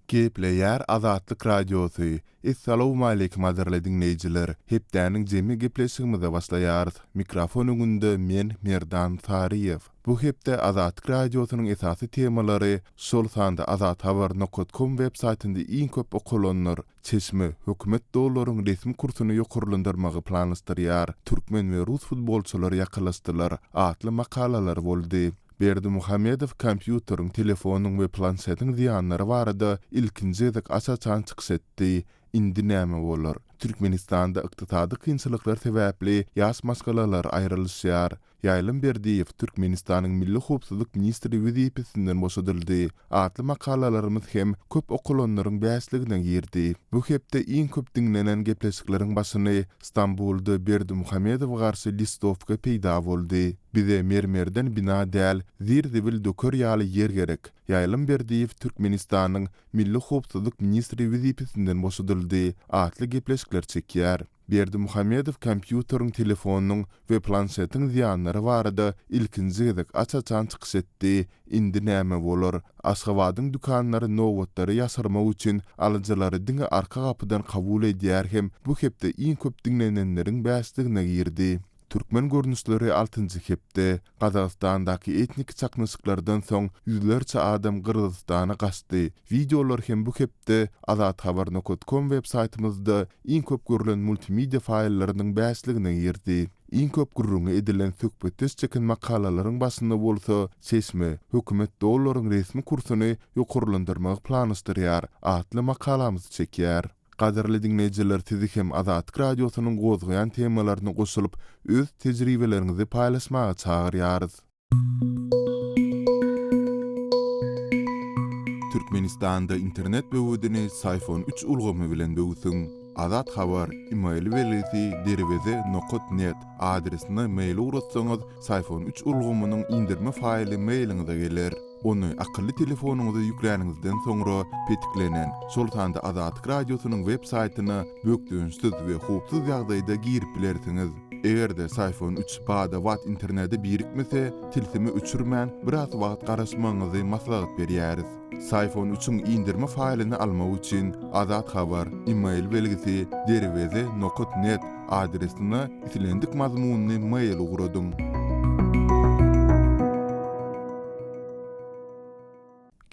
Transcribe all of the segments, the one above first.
Gepleýär Azatlyk Radiosy, Essalawmaleýkim gadyrly diňleýjiler! Hepdäniň jemi gepleşigimize başlaýarys. Mikrofon öňünde men Merdan Saryýew. Bu hepde Azatlyk Radiosynyň esasy temalary, şol sanda azathabar nokat kom web saýtynda iň köp okalanlar, Çeşme, hökümet dollaryň resmi kursuny ýokarlandyrmagy planlaşdyrýar, Türkmen we rus futbolçylary ýakalaşdylar atly makalalar boldy. Berdimuhamedow kompýuteriň, telefonyň we planşetiň zyýanlary barada ilkinji gezek aç-açan çykyş etdi. Indi näme bolar? Türkmenistanda ykdysady kynçylyklar sebäpli ýaş maşgalalar aýrylyşýar. Ýaýlym Berdiýew Türkmenistanyň Milli howpsuzlyk ministri wezipesinden boşadyldy atly makalalarymyz hem köp okalanlaryň bäşligine girdi. Bu hepde iň köp diňlenen gepleşikleriň başyny Stambulda Berdimuhamedowa garşy listowka peýda boldy. Bize mermerden bina däl, zir-zibil döker ýaly ýer gerek. Ýaýlym Berdiýew Türkmenistanyň Milli howpsuzlyk ministri wezipesinden boşadyldy atly gepleşikler çekýär. Berdimuhamedow kompýuteriň, telefonyň we planşetiň zyýanlary barada ilkinji gezek aç-açan çykyş etdi. Indi näme bolar? Aşgabadyň dükanlary nobatlary ýaşyrmak üçin alyjylary diňe arka gapydan kabul edýär hem bu hepde iň köp diňlenenleriň bäşligine girdi. Türkmen görnüşleri altynjy hepde, Gazagystandaky etniki çaknyşyklardan soň ýüzlerçe adam Gyrgyzystana gaçdy. Wideolar hem bu hepde azathabar nokat kom web saýtymyzda iň köp görlen multimedia faýllarynyň bäşligine girdi. Iň köp gürrüňi edilen söhbetdeş çeken makalalaryň başynda bolsa Çeşme, Hökümet dollaryň resmi kursuny ýokarlandyrmagy planlaşdyrýar atly makalamyz çekýär. Gadyrly diňleýjiler sizi hem Azatlyk Radiosynyň gozgaýan temalaryna goşulyp, öz tejribeleriňizi paýlaşmaga çagyrýarys. Türkmenistanda internet böwedini Syfon üç ulgamy bilen böwsüň. Azat Habar, email belgisi derweze nokat net adresine mail ugratsaňyz, Syfon üç ulgamynyň indirme faýly mailiňize geler. Ony akylly telefonyňyza ýükläniňizden soňra, petiklenen, şol sanda Azatlyk Radiosynyň web saýtyna bökdençsiz we howpsuz ýagdaýda girip bilersiňiz. Eger-de Syfon üç bada-bat internete birikmese, tilsimi öçürmän, biraz wagt garaşmagyňyzy maslahat berýäris. Syfon üçiň indirme faýlyny almak üçin, Azat Habar, email belgisi, derweze nokat net, adresine islendik mazmunly mail ugradyň.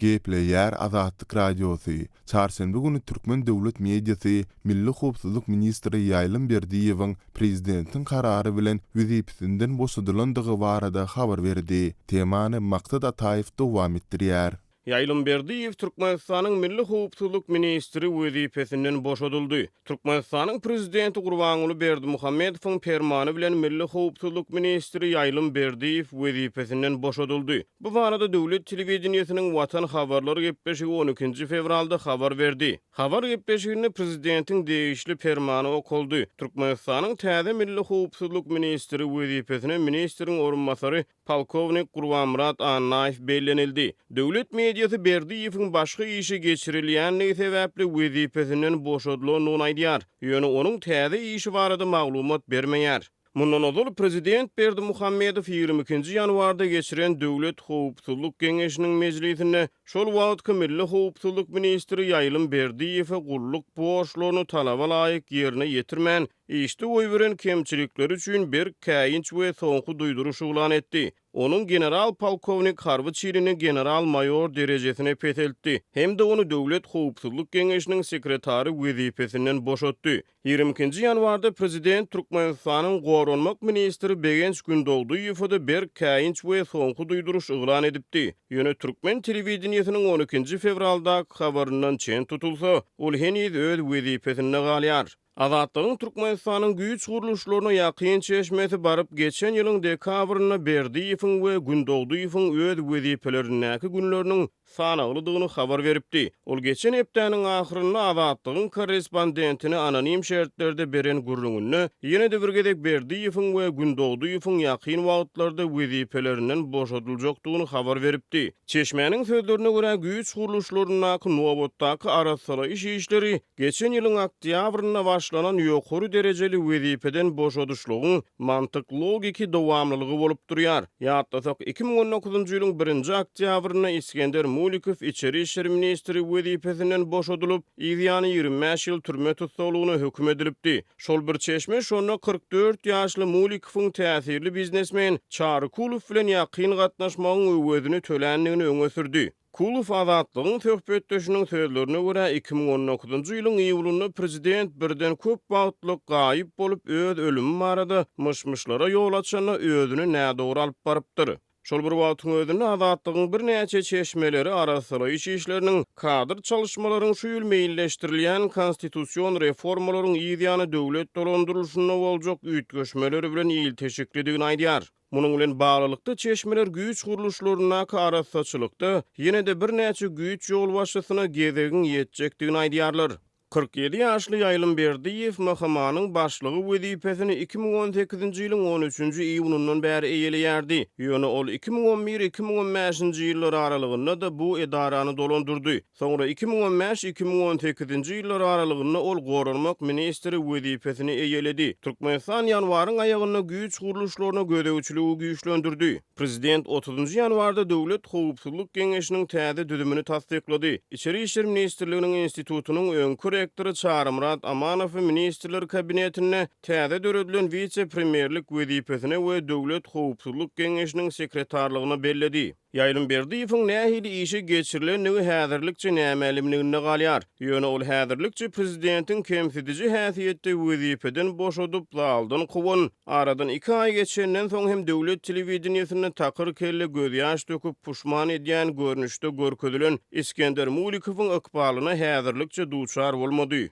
Gepleýär Azatlyk Radiosy, Çarşenbe güni türkmen döwlet mediasy Milli howpsuzlyk ministri Ýaýlym Berdiýewiň prezidentiň karary bilen wezipesinden boşadylandygy barada habar berdi. Temany Maksat Ataýew dowam etdirýär. Ýaýlym Berdiýew Türkmenistanyň Milli howpsuzlyk ministri wezipesinden boşadyldy. Türkmenistanyň Prezidenti Gurbanguly Berdimuhamedowyň Permany bilen Milli howpsuzlyk ministri Ýaýlym Berdiýew wezipesinden boşadyldy. Bu barada döwlet telewideniýesiniň Watan habarlar gepleşigi on ikinji fewralda habar berdi. Habar gepleşiginde prezidentiň degişli Permany okaldy. Türkmenistanyň täze Milli howpsuzlyk ministri wezipesine ministriň orunbasary polkownik Gurbanmyrat Annaýew bellenildi. Döwlet mediasy Berdiýewiň başga işe geçirilýändigi sebäpli wezipesinden boşadylandygyny aýdýar, ýöne onuň täze işi barada maglumat bermeýär. Mundan ozal, prezident Berdimuhamedow 22-nji ýanwarda geçiren Döwlet howpsuzlyk geňeşiniň mejlisinde şol wagtky milli howpsuzlyk ministri Ýaýlym Berdiýewe gulluk borçlaryny talaba laýyk ýerine ýetirmän, Işde goýberen kemçilikleri üçin berk käýinç we soňky duýduryş yglan etdi. Onuň general-polkownik harby çinini general-maýor derejesine peseltdi hem-de ony Döwlet howpsuzlyk geňeşiniň sekretary wezipesinden boşatdy. 22-nji ýanwarda prezident Türkmenistanyň goranmak ministri Begenç Gündogdyýewe-de berk käýinç we soňky duýduryş yglan edipdi. Ýöne türkmen telewideniýesiniň on ikinji fewraldaky habaryndan çen tutulsa, ol heniz öz wezipesinde galýar. Azatlygyň Türkmenistanyň güýç gurluşlaryna ýakyn çeşmesi baryp, geçen ýylyň dekabrynda Berdiýewiň we Gündogdyýewiň öz wezipelerindäki günleriniň sanaglydygyny habar beripdi. Ol geçen hepdäniň ahyrynda Azatlygyň korrespondentine anonim şertlerde beren gürrüňinde ýene-de bir gezek Berdiýewiň we Gündogdyýewiň ýakyn wagtlarda wezipelerinden boşadyljakdygyny habar beripdi. Çeşmäniň sözlerine görä, güýç gurluşlaryndaky nobatdaky arassalaýyş işleri Geçen ýylyň oktýabrynda başlanan ýokary derejeli wezipeden boşadyşlygyň mantyk-logiki dowamlylygy bolup durýar. Ýatlasak, 2019-njy ýylyň birinji oktýabrynda Isgender. Mulikow içeri işler ministri wezipesinden boşadylyp, yz ýany 25 ýyl türme tussaglygyna höküm edilipdi. Şol bir çeşme şonda 44 ýaşly Mulikowyň täsirli biznesmen Çary Kulow bilen ýakyn gatnaşmagyň öwezini töländigini öňe sürdi. Kulow Azatlygyň söhbetdeşiniň sözlerine görä, 2019-njy ýylyň iýulynda prezident birden köp wagtlyk gaýyp bolup, öz ölümi barada myş-myşlara ýol açanda özüni nädogry alyp barypdyr. Şol bir wagtyň özünde Azatlygyň birnäçe çeşmeleri arassalaýyş işleriniň, kadr çalyşmalaryň şu ýyl meýilleşdirilýän konstitusion reformalaryň yz ýany döwlet dolandyrylyşynda boljak üýtgeşmeler bilen ilteşiklidigini aýdýar. Munuň bilen baglylykda, çeşmeler güýç gurluşlaryndaky arassaçylykda ýene-de birnäçe güýç ýolbaşçysyna gezegiň ýetjekdigini aýdýarlar. 47 ýaşly Ýaýlym Berdiýew MHM-niň başlygy wezipesini 2018-nji ýylyň on üçünji iýunyndan bäri eýeleýärdi. Ýöne ol 2011, 2015-nji ýyllar aralygynda-da bu edarany dolandyrdy. Soňra 2015, 2018-nji ýyllar aralygynda ol goranmak ministri wezipesini eýeledi. Türkmenistan ýanwaryň aýagynda güýç gurluşlaryna gözegçiligi güýçlendirdi. Prezident otuzynjy ýanwarda Döwlet howpsuzlyk geňeşiniň täze düzümini tassyklady. Içeri işler ministrliginiň institutynyň öňki rektory Çarymyrat Amanowy Ministrler Kabinetinde täze döredilen wise-premýerlik wezipesine we Döwlet howpsuzlyk geňeşiniň sekretarlygyna belledi. Ýaýlym Berdiýewiň nähili işe geçirilendigi häzirlikçe nämälimliginde galýar. Ýöne ol häzirlikçe prezidentiň kemsidiji häsiýetde wezipeden boşadyp, zaldan kowan, aradan iki aý geçenden soň hem döwlet telewideniýesinde takyr kelle gözýaş döküp puşman edýän görnüşde görkezilen Isgender Mulikowyň ykbalyna häzirlikçe duçar bolmady.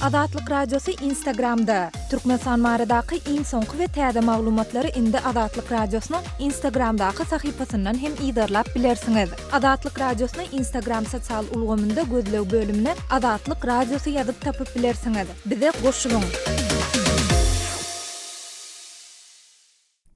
Azatlyk Radiosy Instagramda, Türkmenistan baradaky iň soňky we täze maglumatlary indi Azatlyk Radiosynyň Instagramdaky sahypasyndan hem yzarlap bilersiňiz. Azatlyk Radiosyny Instagram sosial ulgamynda gözleg bölümine Azatlyk Radiosy ýazyp tapyp bilersiňiz. Bize goşulyň!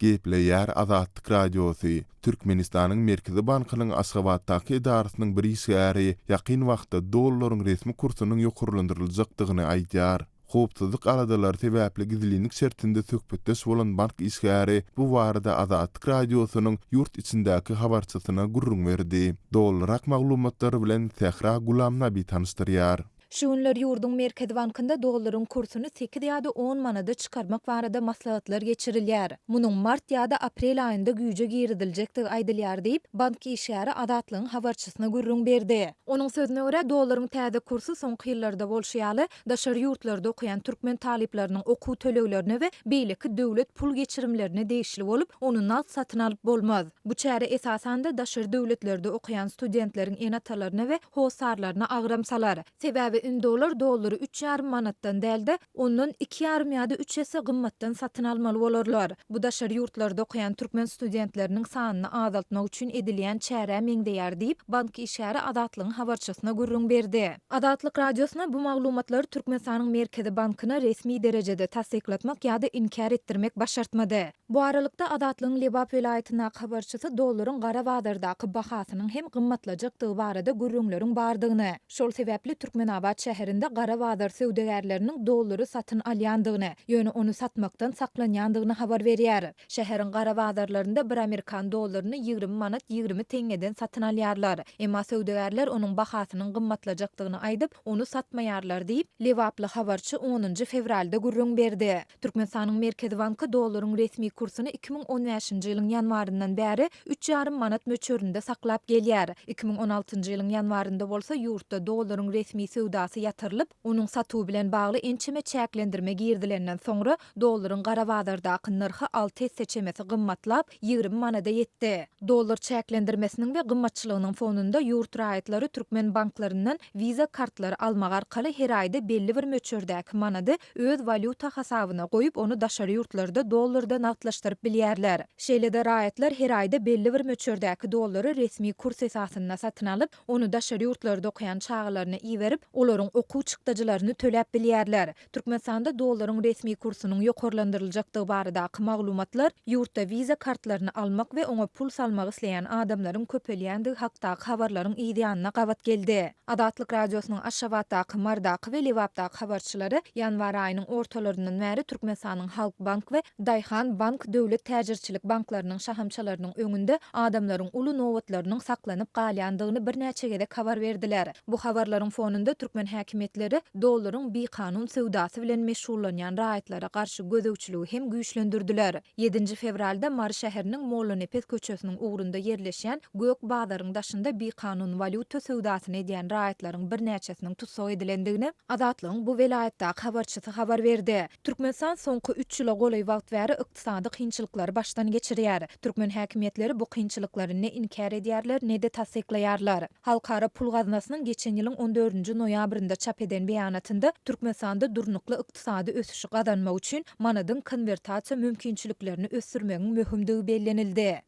Gepleýär Azatlyk Radiosy, Türkmenistanyň Merkezi bankynyň Aşgabatdaky edarasynyň bir işgäri ýakyn wagtda dollaryň resmi kursunyň ýokarlandyryljakdygyny aýdýar. Howpsuzlyk aladalary sebäpli gizlinlik şertinde söhbetdeş bolan bank işgäri bu barada Azatlyk Radiosynyň ýurt içindäki habarçysyna gürrüň berdi. Dolurak maglumatlar bilen Sähra Gulamnabi tanyşdyrýar. Şu günler ýurduň Merkezi bankynda dollaryň kursuny sekiz ýa-da on manada çykarmak barada maslahatlar geçirilýär. Munuň mart ýa-da aprel aýynda güýje giriziljekdigi aýdylýar diýip, bank işgäri Azatlygyň habarçysyna gürrüň berdi. Onuň sözüne görä, dollaryň täze kursy soňky ýyllarda bolşy ýaly, daşary ýurtlarda okaýan türkmen talyplarynyň okuw töleglerine we beýleki döwlet pul geçirimlerine degişli bolup, ony nagt satyn alyp bolmaz. Bu çäre esasan-da daşary döwletlerde okaýan studentleriň ene-atalaryna we hossarlaryna agram salar. Sebäbi indi olar dollary üç ýarym manatdan däl-de, ondan iki ýarym ýa-da üç esse gymmatdan satyn almaly bolarlar. Bu daşary ýurtlarda okaýan türkmen studentleriniň sanyny azaltmak üçin edilýän çärä meňzeýär diýip, bank işgäri Azatlygyň habarçysyna gürrüň berdi. Azatlyk Radiosyna bu maglumatlary Türkmenistanyň Merkezi bankyna resmi derejede tassyklatmak ýa-da inkär etdirmek başartmady. Bu aralykda, Azatlygyň Lebap welaýatyndaky habarçysy dollaryň gara bazardaky bahasynyň hem gymmatlajakdygy barada gürrüňleriň bardygyny, şol sebäpli Türkmenabat şäherinde gara bazar söwdagärleriniň dollary satyn alýandygyny, ýöne ony satmakdan saklanýandygyny habar berýär. Şäheriň gara bazarlarynda bir amerikan dollaryny 20 manat 20 teňňeden satyn alýarlar. Emma söwdagärler onuň bahasynyň gymmatlajakdygyny aýdyp, ony satmaýarlar diýip, lebaply habarçy onunjy fewralda gürrüň berdi. Türkmenistanyň Merkezi banky dollaryň resmi kursuny 2015-nji ýylyň ýanwaryndan bäri üç ýarym manat möçberinde saklap gelýär. 2016-njy ýylyň ýanwarynda bolsa ýurtda dollaryň resmi söwdasy ýatyrylyp, onuň satuwy bilen bagly ençeme çäklendirme girizilenden soňra, dollaryň gara bazardaky nyrhy alty esse çemesi gymmatlap, 20 manada ýetdi. Dollar çäklendirmesiniň we gymmatçylygynyň fonunda ýurt raýatlary türkmen banklaryndan Visa kartlary almak arkaly her aýda belli bir möçberdäki manady öz walýuta hasabyna goýup, ony daşary ýurtlarda dollarda nagtlaşdyryp bilýärler. Şeýle-de raýatlar her aýda belli bir möçberdäki dollary resmi kurs esasynda satyn alyp, ony daşary ýurtlarda okaýan çagalaryna iberip, olaryň. Olaryň okuw çykdajylaryny töläp bilýärler. Türkmenistanda dollaryň resmi kursunyň ýokarlandyryljakdygy baradaky maglumatlar ýurtda Visa kartlaryny almak we oňa pul salmak isleýän adamlaryň köpelýändigi hakdaky habarlaryň yz ýanyna gabat geldi. Azatlyk Radiosynyň Aşgabatdaky, Marydaky we Lebapdaky habarçylary ýanwar aýynyň ortalaryndan bäri Türkmenistanyň Halkbank we Daýhan bank döwlet täjirçilik banklarynyň şahamçalarynyň öňünde adamlaryň uly nobatlarynyň saklanyp galýandygyny birnäçe gezek habar berdiler. Bu habarlaryň fonunda türkmen häkimiýetleri dollaryň bikanun söwdasy bilen meşgullanýan raýatlara garşy gözegçiligi hem güýçlendirdiler. Ýedinji fewralda Mary şäheriniň Mollanepes köçesiniň ugrunda ýerleşýän Gök bazaryň daşynda bikanun walýuta söwdasyny edýän raýatlaryň birnäçesiniň tussag edilendigini Azatlygyň bu welaýatdaky habarçysy habar berdi. Türkmenistan soňky üç ýyla golaý wagt bäri ykdysady kynçylyklary başdan geçirýär. Türkmen häkimiýetleri bu kynçylyklary ne inkär edýärler, ne-de tassyklaýarlar. Halkara pul gaznasynyň geçen ýylyň on dördünji noýabrynda çap eden beýanatynda Türkmenistanda durnukly ykdysady ösüşi gazanmak üçin manadyň konwertasiýa mümkinçiliklerini ösdürmegiň möhümdigi bellenildi.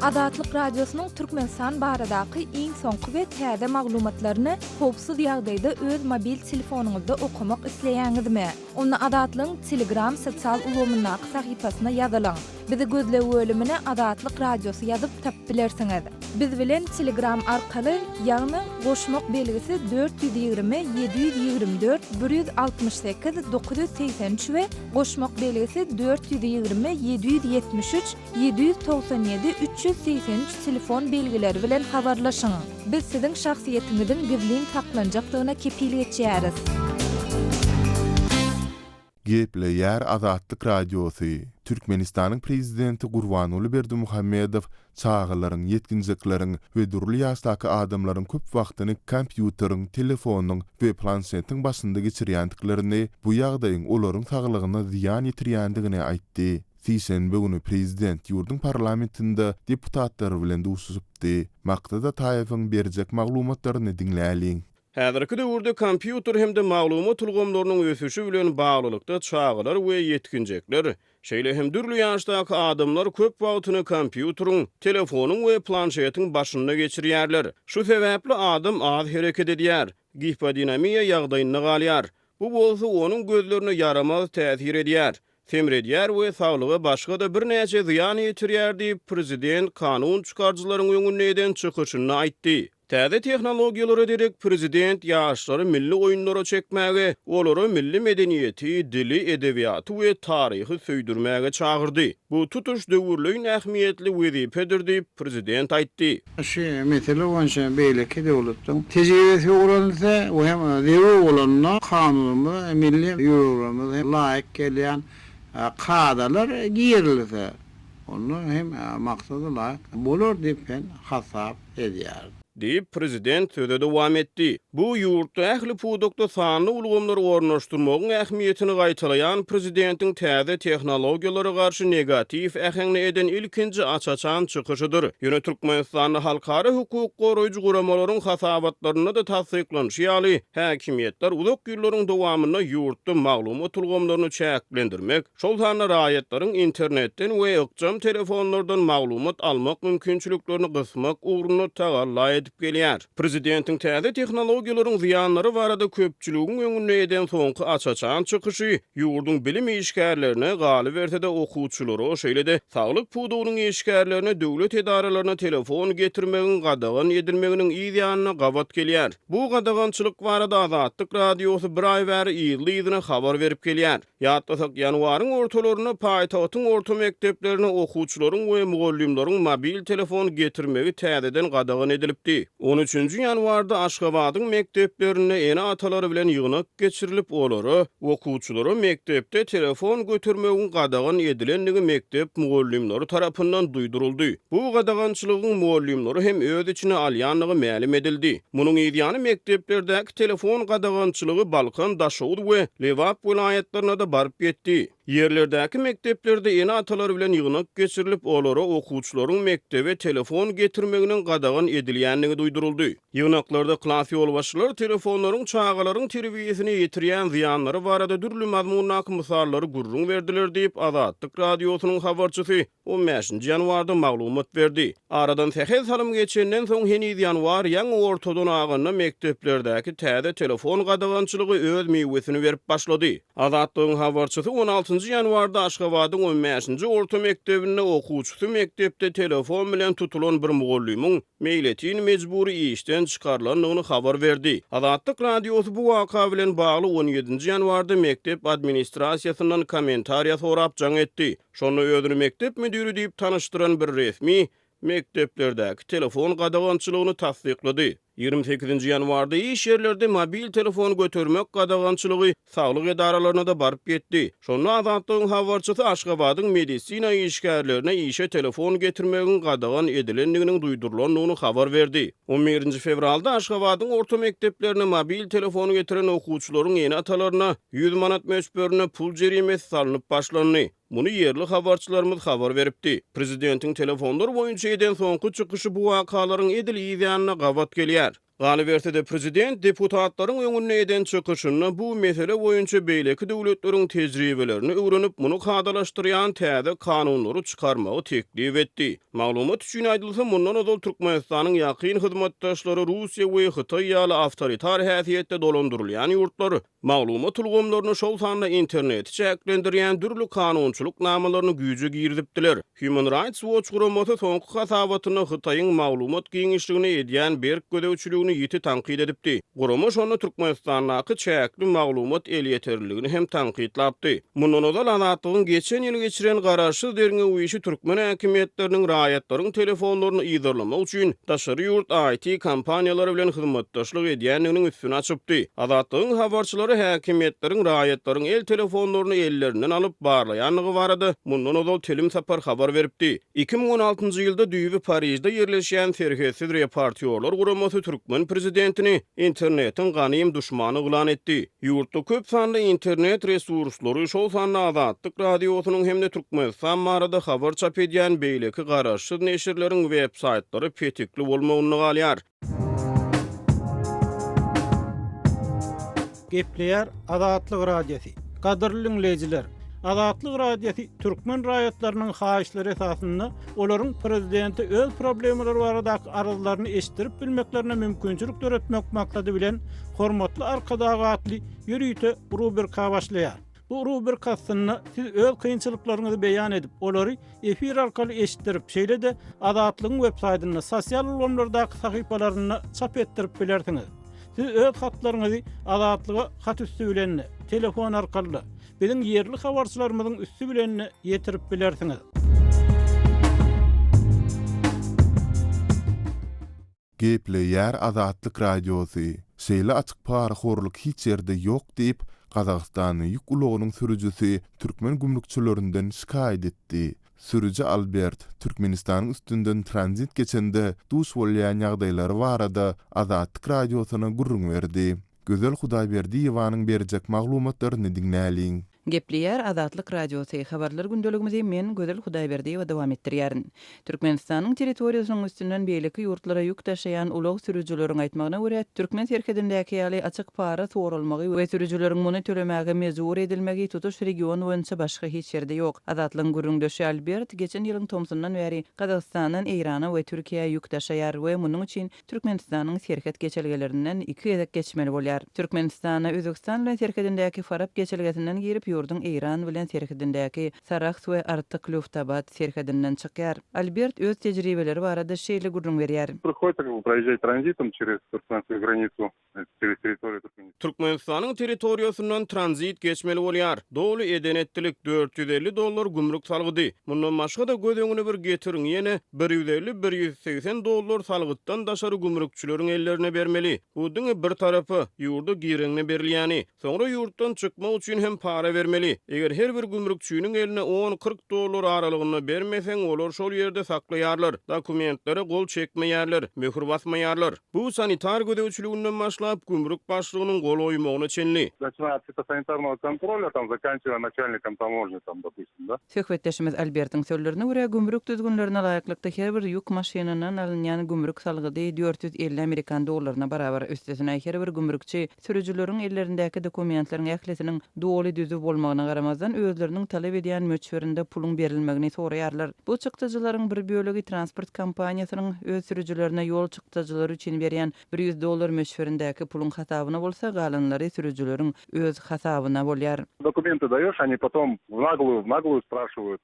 Azatlyk Radiosynyň Türkmenistan baradaky iň soňky we täze maglumatlaryny howpsuz ýagdaýda öz mobil telefonyňyzda okamak isleýäňizmi? Onda Azatlygyň Telegram sosial ulgamyndaky sahypasyna ýazylyň. Bizi gözleg bölümine Azatlyk Radiosy ýazyp tapyp bilersiňiz. Biz bilen Telegram arkaly, ýagny goşmak belgisi 420 724 168 983 we goşmak belgisi 420 773 797 383 telefon belgileri bilen habarlaşyň. Biz siziň şahsyýetiňiziň gizlin saklanjakdygyna kepil geçýäris. Gepleýär Azatlyk Radiosy, Türkmenistanyň Prezidenti Gurbanguly Berdimuhamedow çagalaryň, ýetginjekleriň we dürli ýaşdaky adamlaryň köp wagtyny kompýuteriň, telefonyň we planşetiň başynda geçirýändiklerini, bu ýagdaýyň olaryň saglygyna zyýan ýetirýändigini aýtdy. Sişenbe güni prezident ýurduň parlamentinde deputatlar bilen duşuşypdy. Maksat Ataýewiň berjek maglumatlaryny diňläliň. Häzirki döwürde kompýuter hem-de maglumat ulgamlarynyň ösüşi bilen baglylykda çagalar we ýetginjekler, şeýle hem dürli ýaşdaky adamlar köp wagtyny kompýuteriň, telefonyň we planşetiň başynda geçirýärler. Şu sebäpli adam az hereket edýär, gipodinamiýa ýagdaýynda galýar. Bu bolsa onuň gözlerine ýaramaz täsir edýär, semredýär we saglyga başga-da birnäçe zyýan ýetirýär diýip, prezident kanun çykaryjylaryň öňünde eden çykyşynda aýtdy. Täze tehnologiýalara derek prezident ýaşlary milli oýunlara çekmäge, olara milli medeniýeti, dili, edebiýaty we taryhy söýdürmäge çagyrdy. Bu tutuş döwürleýin ähmiýetli wezipedir diýip, prezident aýtdy. Şu mesele boýunça beýleki döwletleriň tejribesi öwrenilse we hem zerur bolanda kanunymyza, milli ýörelgelerimize hem laýyk gelýän kadalar girizilse, onda hem maksada laýyk bolar diýip men hasap edýärin. Diýip, prezident söze dowam etdi. Bu, ýurtda ähli pudakda sanly ulgamlary ornaşdyrmagyň ähmiýetini gaýtalaýan prezidentiň täze tehnologiýalara garşy negatiw äheňde eden ilkinji aç-açan çykyşydyr. Ýöne Türkmenistanda halkara hukuk goraýjy guramalaryň hasabatlarynda-da tassyklanyşy ýaly, häkimiýetler uzak ýyllaryň dowamynda ýurtda maglumat ulgamlaryny çäklendirmek, şol sanda raýatlaryň internetden we ykjam telefonlardan maglumat almak mümkinçiliklerini gysmak ugrunda tagalla edip gelýär. Prezidentiň täze tehnologiýalaryň zyýanlary barada köpçüligiň öňünde eden soňky aç-açan çykyşy ýurduň bilim işgärlerine, galyberse-de okuwçylara, şeýle-de saglyk pudagynyň işgärlerine döwlet edaralaryna telefon getirmegiň gadagan edilmeginiň yz ýanyna gabat gelýär. Bu gadagançylyk barada Azatlyk Radiosy bir aý bäri yzly-yzyna habar berip gelýär. Ýatlasak, ýanwaryň ortalarynda paýtagtyň orta mekdeplerine okuwçylaryň we mugallymlaryň mobil telefon getirmegi täzeden gadagan edilipdi. On üçünji ýanwarda Aşgabadyň mekdeplerinde ene-atalary bilen ýygnak geçirilip, olara, okuwçylara mekdepde telefon götermegiň gadagan edilendigi mekdep mugallymlary tarapyndan duýduryldy. Bu gadagançylygyň mugallymlary hem öz içine alýandygy mälim edildi. Munuň yzýany mekdeplerdäki telefon gadagançylygy Balkan, Daşoguz we Lebap welaýatlaryna-da baryp ýetdi. Ýerlerdäki mekdeplerde ene-atalar bilen ýygnak geçirilip, olara okuwçylaryň mekdebe telefon getirmeginiň gadagan edilýändigi. edilýändigi duýduryldy. Ýygnaklarda klas ýolbaşçylary telefonlaryň çagalaryň terbiýesine ýetirýän zyýanlary barada dürli mazmundaky mysallary gürrüň berdiler diýip, Azatlyk Radiosynyň habarçysy on bäşinji ýanwarda maglumat berdi. Aradan sähel salym geçenden soň, heniz ýanwar ýaňy ortadan aganda mekdeplerdäki täze telefon gadagançylygy öz miwesini berip başlady. Azatlygyň habarçysy on altynjy ýanwarda Aşgabadyň on bäşinji orta mekdebinde okuwçysy mekdepde telefon bilen tutulan bir mugallymyň meýletin mejbury işden çykarylandygyny habar berdi. Azatlyk Radiosy bu waka bilen bagly on ýedinji ýanwarda mekdep administrasiýasyndan kommentariýa sorap jaň etdi. Şonda özüni mekdep müdiri diýip tanyşdyran bir resmi mekdeplerdäki telefon gadagançylygyny tassyklady. 28-nji ýanwarda iş ýerlerde mobil telefon götermek gadagançylygy saglyk edaralaryna-da baryp ýetdi. Şonda Azatlygyň habarçysy Aşgabadyň medisina işgärlerine işe telefon getirmegiň gadagan edilendiginiň duýdurylandygyny habar berdi. On birinji fewralda Aşgabadyň orta mekdeplerine mobil telefon getiren okuwçylaryň ene-atalaryna 100 manat möçberinde pul jerimesi salnyp başlandy. Muny ýerli habarçylarymyz habar beripdi. Prezidentiň telefonlar boýunça eden soňky çykyşy bu wakalaryň edil yz ýanyna gabat gelýär. Galyberse-de, prezident deputatlaryň öňünde eden çykyşynda bu mesele boýunça beýleki döwletleriň tejribelerini öwrenip, muny kadalaşdyrýan täze kanunlary çykarmagy teklip etdi. Maglumat üçin aýdylsa, mundan ozal Türkmenistanyň ýakyn hyzmatdaşlary Russiýa we Hytaý ýaly awtoritar häsiýetde dolandyrylýan ýurtlar maglumat ulgamlaryny, şol sanda interneti çäklendirýän dürli kanunçylyk namalaryny güýje girizipdiler. Human Rights Watch guramasy soňky hasabatynda Hytaýyň maglumat giňişligine edýän berk gözegçiligini ýiti tankyt edipdi. Gurama şonda Türkmenistandaky çäkli maglumat elýeterliligini hem tankytlapdy. Mundan ozal Azatlygyň geçen ýyl geçiren garaşsyz derňew işi türkmen häkimiýetleriniň raýatlaryň telefonlaryny yzarlamak üçin daşary ýurt IT kompaniýalary bilen hyzmatdaşlyk edýändiginiň üstüni açypdy. Azatlygyň habarçylary häkimiýetleriň raýatlaryň el telefonlaryny ellerinden alyp barlaýandygy barada mundan ozal telim sapar habar beripdi. 2016-njy ýylda düýbi Parižde ýerleşýän Serhetsiz reportýorlar guramasy türkmen prezidentini internetiň ganym duşmany yglan etdi. Ýurtda köp sanly internet resurslary, şol sanda Azatlyk Radiosynyň hem-de Türkmenistan barada habar çap edýän beýleki garaşsyz neşirleriň web-saýtlary petikli bolmagynda galýar. Gepleýär Azatlyk Radiosy. Gadyrly diňleýjiler! Azatlyk Radiosy türkmen raýatlarynyň haýyşlary esasynda olaryň prezidente öz problemalary baradaky arzlaryny eşitdirip bilmeklerine mümkinçilik döretmek maksady bilen Hormatly Arkadag atly ýörite rubrika başlaýar. Bu rubrika astynda siz öz kynçylyklaryňyzy beýan edip, olary efir arkaly eşitdirip, şeýle-de Azatlygyň websaýtynda, sosial ulgamlardaky sahypalarynda çap etdirip bilersiňiz. Siz öz hatlaryňyzy Azatlyga hat üsti bilen-de, telefon arkaly-da, biziň ýerli habarçylarymyzyň üsti bilen-de ýetirip bilersiňiz. Gepleýär Azatlyk Radiosy, Şeýle açyk parahorluk hiç ýerde ýok diýip, Gazagystanly ýük ulagynyň sürüjisi türkmen gümrükçilerinden şikaýat etdi. Sürüji Albert Türkmenistanyň üstünden tranzit geçende duş bolýan ýagdaýlary barada Azatlyk Radiosyna gürrüň berdi. Gözel Hudaýberdiýewanyň berjek maglumatlaryny diňläliň. Gepleýär Azatlyk Radiosy, Habarlar gündeligimizi men, Gözel Hudaýberdiýewa dowam etdirýärin. Türkmenistanyň territoriýasynyň üstünden beýleki ýurtlara ýük daşaýan ulag sürüjileriň aýtmagyna görä, türkmen serhedindäki ýaly açyk para soralmagy we sürüjileriň muny tölemäge mejbur edilmegi tutuş region boýunça başga hiç ýerde ýok. Azatlygyň gürrüňdeşi Albert geçen ýylyň tomsundan bäri Gazagystandan Eýrana we Türkiýä ýük daşaýar we munuň üçin Türkmenistanyň serhet geçelgelerinden iki gezek geçmeli bolýar. Türkmenistana Özbegistan bilen serhedindäki Farap geçelgesinden girip, ýurduň Eýran bilen serhedindäki Sarahs we Artyk-Lýuftabad serhedinden çykýar. Albert öz tejribeleri barada şeýle gürrüň berýär. Prihodится как бы проезжать транзитом через туркменскую границу. Türkmenistanyň territoriýasyndan tranzit geçmeli bolýar. Doly eden-etdilik, 450 dollar gümrük salgydy. Mundan başga-da göz öňüne bir getiriň, ýene bir 150, bir 180 dollar salgytdan daşary gümrükçileriň ellerine bermeli. Bu diňe bir tarapa, ýurda gireňde berilýäni. Soňra ýurtdan çykmak üçin hem para bermeli. bermeli. Eger her bir gümrükçiniň eline on, 40 dollar aralygynda bermeseň, olar şol ýerde saklaýarlar, dokumentlere gol çekmeýärler, möhür basmaýarlar. Bu sanitar gözegçiliginden başlap, gümrük başlygynyň gol goýmagyna çenli. Начиная от фитосанитарного контроля, там, заканчивая начальником таможни, там, допустим, да. Söhbetdeşimiz Albertiň sözlerine görä, gümrük düzgünlerine laýyklykda her bir ýük maşynyndan alynýan gümrük salgydy 450 amerikan dollaryna barabar. Üstesine, her bir gümrükçi sürüjileriň ellerindäki dokumentleriň ählisiniň doly düzüw bolmagyna garamazdan, özleriniň talap edýän möçberinde puluň berilmegini soraýarlar. Bu çykdajylaryň bir bölegi transport kompaniýasynyň öz sürüjilerine ýol çykdajylary üçin berýän 100 dollar möçberindäki puluň hasabyna bolsa, galanlary sürüjileriň öz hasabyna bolýar. Dokumenty daýoş, oni potom w nagluýu, w nagluýu spraşiwaýut,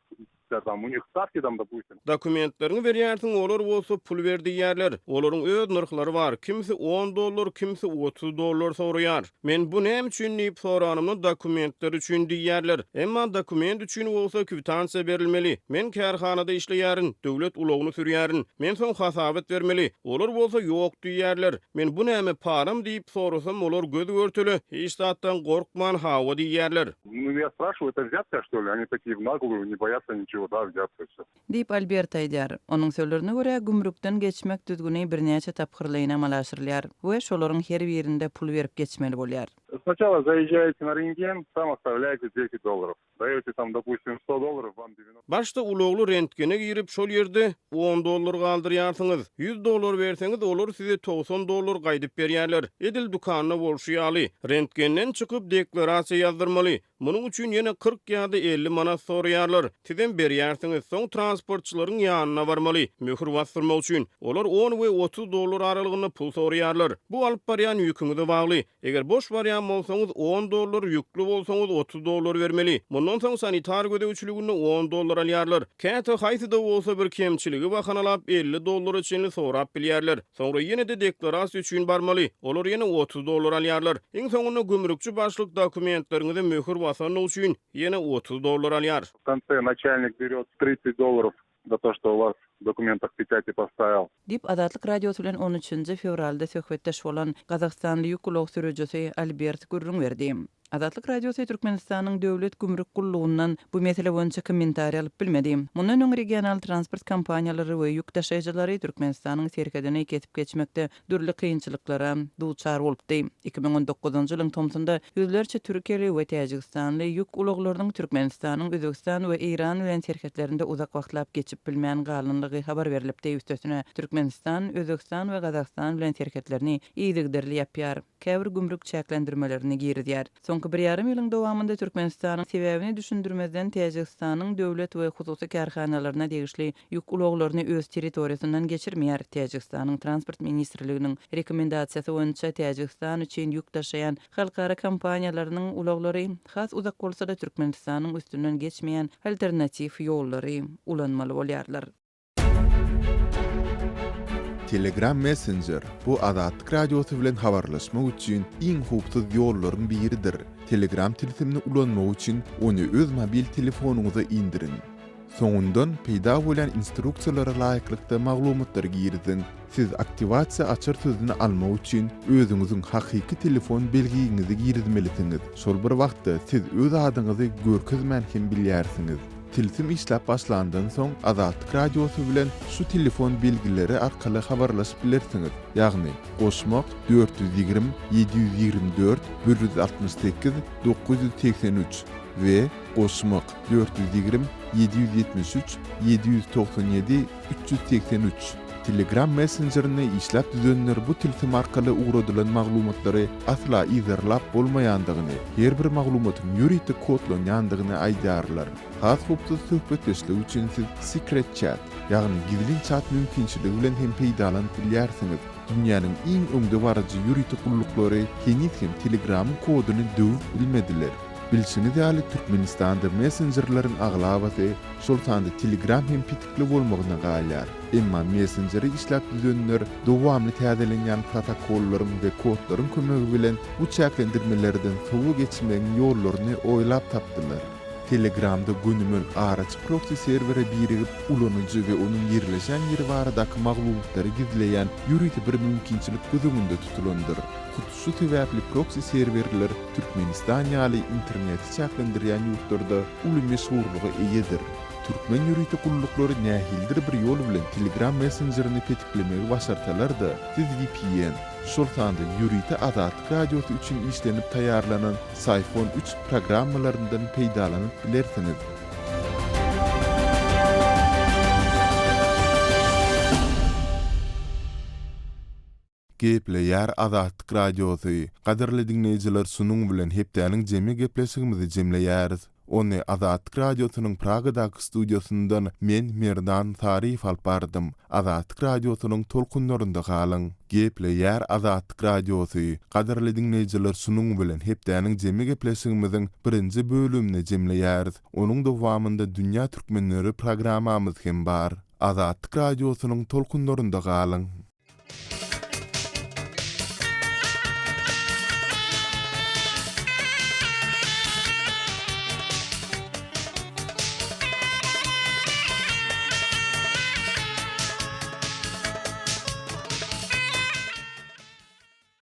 tam u nich stawki tam dopustim. Dokumentleriňi berýärsiň, olar bolsa pul ber diýýärler. Olaryň öz nyrhlary bar, kimsi on dollar, kimsi 30 dollar soraýar. Men bu näme üçin diýip soranymda dokumentler üçin diýýärler. Emma dokument üçin bolsa kwitansiýa berilmeli. Men kärhanada işleýärin, döwlet ulagyny sürýärin. Men soň hasabat bermeli. Olar bolsa ýok diýýärler. Men bu näme param diýip sorasam olar göz-görtele hiç zatdan gorkman hawa diýýärler. Nu ýa spraşiwaýu eto wzýatka şto li, oni takiýe w nagluýu ne boýatsa niçego da wzýatka wsё. Diýip, Albert aýdýar. Onuň sözlerine görä, gümrükden geçmek düzgüni birnäçe tapgyrlaýyn amala aşyrylýar we şolaryň her birinde pul berip geçmeli bolýar. Snaçala zaýežžaýete na rentgen, tam ostavlýaýte deset dollarov. Daýote tam dopustim sto dollarov, vam devyanosto. Başda ulagly rentgene girip, şol ýerde on dollar galdyrýarsyňyz. 100 dollar berseňiz, olar size 90 dollar gaýdyp berýärler. Edil dükanda bolşy ýaly. Rentgenden çykyp, deklarasiýa ýazdyrmaly. Munuň üçin ýene 40 ýa-da 50 manat soraýarlar. Sizem berýärsiňiz. Soň transportçylaryň ýanyna barmaly, möhür basdyrmak üçin. Olar on we 30 dollar aralygynda pul soraýarlar. Bu alyp barýan ýüküňize bagly. Eger boş barýan bolsaňyz, on dollar, ýükli bolsaňyz, 30 dollar bermeli. Mundan soň sanitar gözegçiliginde on dollar alýarlar. Käte haýsy-da bolsa bir kemçiligi bahanalap, 50 dollara çenli sorap bilýärler. Soňra ýene-de deklarasiýa üçin barmaly. Olar ýene 30 dollar alýarlar. Iň soňunda gümrükçi başlyk dokumentleriňize möhür basandygy üçin ýene 30 dollar alýar. W konse naçalnik berýot 30 dollarov za to, şto u vas w dokumentah peçati postavil. Diýip, Azatlyk Radiosy bilen on üçünji fewralda söhbetdeş bolan gazagystanly ýük ulag sürüjisi Albert gürrüň berdi. Azatlyk Radiosy Türkmenistanyň Döwlet gümrük gullugyndan bu mesele boýunça kommentariý alyp bilmedi. Mundan öň regional transport kompaniýalary we ýük daşaýjylary Türkmenistanyň serhedini kesip geçmekde dürli kynçylyklara duçar bolupdy. 2019-njy ýylyň tomsunda ýüzlerçe türkiýeli we täjigistanly ýük ulaglarynyň Türkmenistanyň Özbegistan we Eýran bilen serhetlerinde uzak wagtlap geçip bilmän galanlygy habar berlipdi. Üstesine, Türkmenistan Özbegistan we Gazagystan bilen serhetlerini yzygiderli ýapýar, käbir gümrük çäklendirmelerini girizýär. Soňky bir ýarym ýylyň dowamynda Türkmenistanyň sebäbini düşündirmezden Täjigistanyň döwlet we hususy kärhanalaryna degişli ýük ulaglaryny öz territoriýasyndan geçirmeýär. Täjigistanyň Transport ministrliginiň rekomendasiýasy boýunça Täjigistan üçin ýük daşaýan halkara kompaniýalarynyň ulaglary has uzak bolsa-da Türkmenistanyň üstünden geçmeýän alternatiw ýollary ulanmaly bolýarlar. Telegram Messenger, bu Azatlyk Radiosy bilen habarlaşmak üçin iň howpsuz ýollaryň biridir. Telegram tilsimini ulanmak üçin ony öz mobil telefonyňyza indiriň. Soňundan peýda bolýan instruksiýalara laýyklykda maglumatlary giriziň. Siz aktiwasiýa açar sözüni almak üçin özüňiziň hakyky telefon belgiňizi girizmelisiňiz. Şol bir wagtda siz öz adyňyzy görkezmän hem bilýärsiňiz. Tilsim işläp başlandan soň Azatlyk Radiosy bilen şu telefon belgileri arkaly habarlaşyp bilersiňiz, ýagny, goşmak, 420 724 168 983 we goşmak, 420 773 797 383. Telegram messenjerini işläp düzenler bu tilsim arkaly ugradylan maglumatlary asla yzarlap bolmaýandygyny, her bir maglumatyň ýörite kodlanýandygyny aýdýarlar. Has howpsuz söhbetdeşlik üçin siz Secret Chat, ýagny gizlin çat mümkinçiligi bilen hem peýdalanyp bilýärsiňiz. Dünýäniň iň öňdebaryjy ýörite gulluklary heniz hem Telegramyň koduny döwüp bilmediler. Bilşiňiz ýaly, Türkmenistanda messenjerleriň aglabasy, şol sanda Telegram hem petikli bolmagyna galýar. Emma messenjeri işläp düzenler dowamly täzelenýän protokollaryň we kodlaryň kömegi bilen bu çäklendirmelerden sowa geçmegiň ýollaryny oýlap tapdylar. Telegramda gönümel araçy proksi serwere birigip, ulanyjy we onuň ýerleşen ýeri baradaky maglumatlary gizleýän ýörite bir mümkinçilik göz öňünde tutulandyr. Hut şu sebäpli proksi serwerler Türkmenistan ýaly interneti çäklendirýän ýurtlarda uly meşhurlyga eýedir. Türkmen ýörite gulluklary nähilidir bir ýol bilen Telegram messenjerini petiklemegi başarsalar-da, siz vpn, şol sanda ýörite Azatlyk Radiosy üçin işlenip taýýarlanan Syphon üç programmalaryndan peýdalanyp bilersiňiz. Gepleýär Azatlyk Radiosy. Gadyrly diňleýjiler şunuň bilen hepdäniň jemi gepleşigimizi jemleýäris. Ony Azatlyk Radiosynyň Pragadaky studiýasyndan men Merdan Saryýew alyp bardym. Azatlyk Radiosynyň tolkunlarynda galyň. Gepleýär Azatlyk Radiosy. Gadyrly diňleýjiler şunuň bilen hepdäniň jemi gepleşigimiziň birinji bölümini jemleýäris. Onuň dowamynda Dünýä Türkmenleri programmamyz hem bar. Azatlyk Radiosynyň tolkunlarynda galyň.